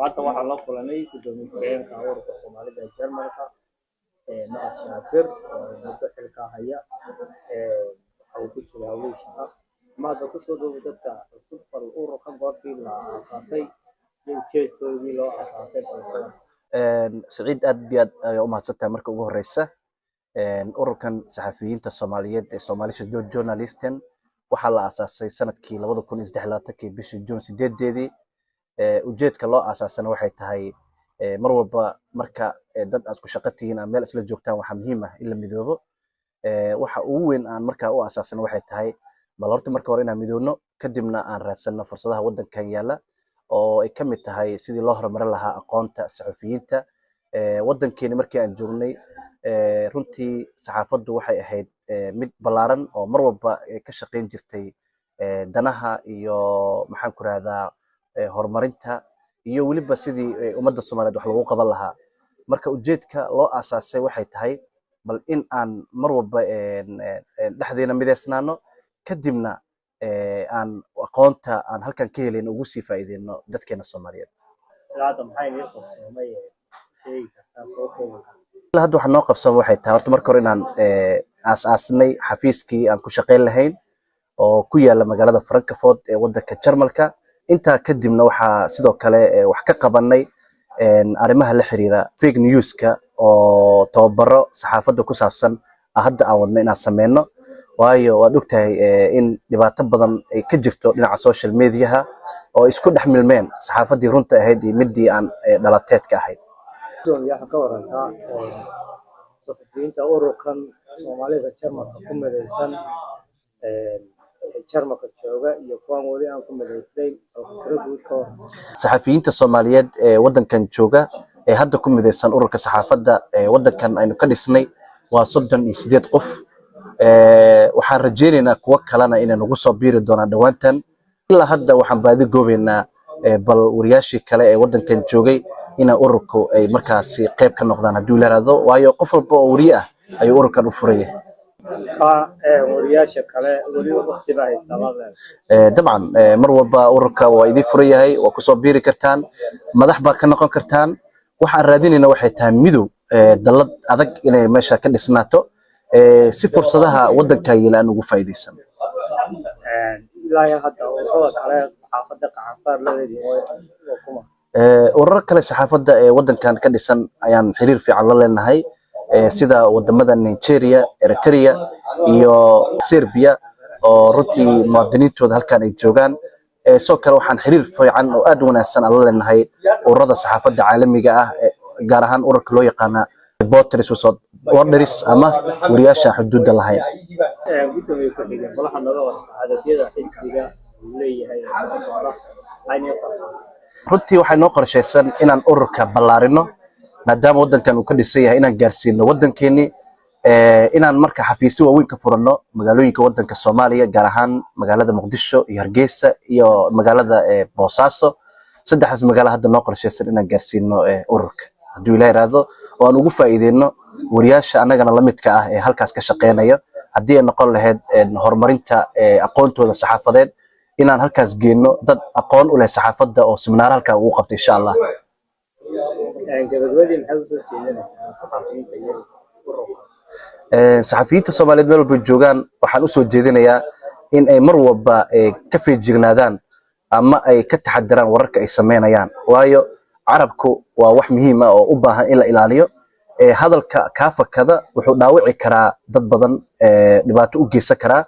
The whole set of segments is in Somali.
Hadda waxaan la kulanay gudoomiye ku-xigeenka ururka Soomaalida ee Jarmalka, Mahad Shaakir, oo muddo xilka haya. Waxa uu ku jira hawlihii shaqo. Mahad, kusoo dhawow dadka cusub. Bal ururkan goortii la aasaasay iyo ujeedkoodii loo aasaasay balkada. Saciid, aad iyo aad ayaa u mahadsantahay. Marka ugu horeysa, ururkan saxafiyiinta Soomaaliyeed ee Somalische Journalisten waxaa la aasaasay sanadkii 2023-kii, bishii Juun 8-deedii. Ujeedka loo aasaasana waxay tahay, mar walba marka dad aad isku shaqo tihiin ama meel isla joogtaan, waxaa muhiim ah in la midoobo. Waxa ugu weyn aan markaa u aasaasana waxay tahay, bal horta marka hore inaan midoobno, kadibna aan raadsano fursadaha waddankan yaalla, oo ay ka mid tahay sidii loo horumarin lahaa aqoonta saxafiyiinta. Waddankeeni markii aan joognay, runtii saxaafaddu waxay ahayd mid ballaaran oo mar walba ka shaqayn jirtay danaha iyo, maxaan ku rahdaa, horumarinta iyo weliba sidii ummadda Soomaaliyeed wax loogu qaban lahaa. Marka ujeedka loo aasaasay waxay tahay bal in aan mar walba dhexdeena mideysnaano, kadibna aan aqoonta aan halkan ka helayno ugu sii faa'iideyno dadkeena Soomaaliyeed. Ilaa hadda maxaa inii qabsoomay, sheegi kartaa, soo koobi kartaa? Ilaa hadda waxaa noo qabsooma waxay tahay, horta marka hore inaan aas-aasnay xafiiskii aan ku shaqayn lahayn oo ku yaala magaalada Frankfurt ee waddanka Jarmalka. Intaa kadibna waxaa sidoo kale wax ka qabanay arrimaha la xiriira fake newska, oo tababaro saxaafadda ku saabsan hadda aan wadno inaan sameyno, waayo waad ogtahay in dhibaato badan ay ka jirto dhinaca social mediaha, oo isku dhex milmeen saxaafaddii runta ahayd iyo midii aan dhalateedka ahayd. Gudoomiye, waxaa ka warantaa suxufiyiinta ururkan Soomaalida Jarmalka ku midaysan ee Jarmalka jooga iyo kuwan weli aan ku midaysnayn, tiro guud ka waran. Saxafiyiinta Soomaaliyeed ee waddankan jooga ee hadda ku midaysan ururka saxaafadda ee waddankan aynu ka dhisnay waa 38 qof. Waxaan rajaynaynaa kuwo kalena inay nagu soo biiri doonaan dhowaantan. Ilaa hadda waxaan baadi goobaynaa bal wariyaashii kale ee waddankan joogay ina ururku ay markaasi qayb ka noqdaan, haddii la yiraahdo, waayo qof walba oo wariye ah ayuu ururkan u furan yahay. Wariyaasha kale weli waqti baa haystaa? Dabcan, mar walba ururka waa idin furan yahay, waa kusoo biiri kartaan, madax baa ka noqon kartaan. Waxaan raadinayna waxay tahay midow, dallad adag inay meesha ka dhisnaato, si fursadaha waddanka yila aan ugu faa'iidaysano. Ilaa hadda ururada kale saxaafadda gacansaar la leedihiin waa kuma? Ururo kale saxaafadda ee waddankan ka dhisan ayaan xiriir fiican la leenahay, sida wadamada Nigeria, Eritrea iyo Serbia, oo runtii muwaadiniintooda halkan ay joogaan. Sidoo kale waxaan xiriir fiican oo aad u wanaagsan aan la leenahay ururada saxaafadda caalamiga ah, gaar ahaan ururka loo yaqaana Reporters Without Borders ama wariyaasha xuduudda lahayn. Gudoomiye ku-xigeen, bal waxaad nooga wartaa hadafyada xisbiga uu leeyahay ee soo socda, maxay qorshaysan? Runtii waxay noo qorshaysan inaan ururka ballaarino, maadaama waddankan uu ka dhisan yahay, inaan gaarsiino waddankeennii, inaan marka xafiisyo waaweyn ka furanno magaalooyinka waddanka Soomaaliya, gaar ahaan magaalada Muqdisho iyo Hargeysa iyo magaalada Boosaaso. Saddexdaas magaalo hadda noo qorshaysan inaan gaarsiino ururka, hadduu Ilaah yiraahdo, oo aan ugu faa'iideyno wariyaasha annagana la midka ah ee halkaas ka shaqeynaya, haddii ay noqon lahayd horumarinta aqoontooda saxaafadeed, inaan halkaas geenno dad aqoon u leh saxaafadda oo seminaar halkaa ugu qabto, insha Allah. Gabagabadii, maxaad usoo jeedinaysaa saxafiyiinta iyo ururka? Saxafiyiinta Soomaaliyeed meel walba joogaan waxaan usoo jeedinayaa in ay mar walba ka feejignaadaan ama ay ka taxadiraan wararka ay sameynayaan, waayo carabku waa wax muhiim ah oo u baahan in la ilaaliyo. Hadalka kaa fakada wuxuu dhaawici karaa dad badan, dhibaato u geysan karaa.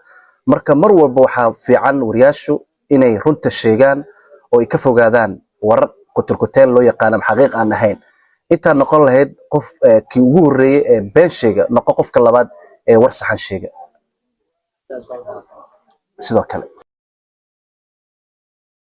Marka mar walba waxaa fiican wariyaashu inay runta sheegaan oo ay ka fogaadaan warar kutirkuteen loo yaqaan ama xaqiiq aan ahayn. Intaa noqon lahayd qof kii ugu horreeyey ee been sheega, noqo qofka labaad ee war saxan sheega. Sidoo kale.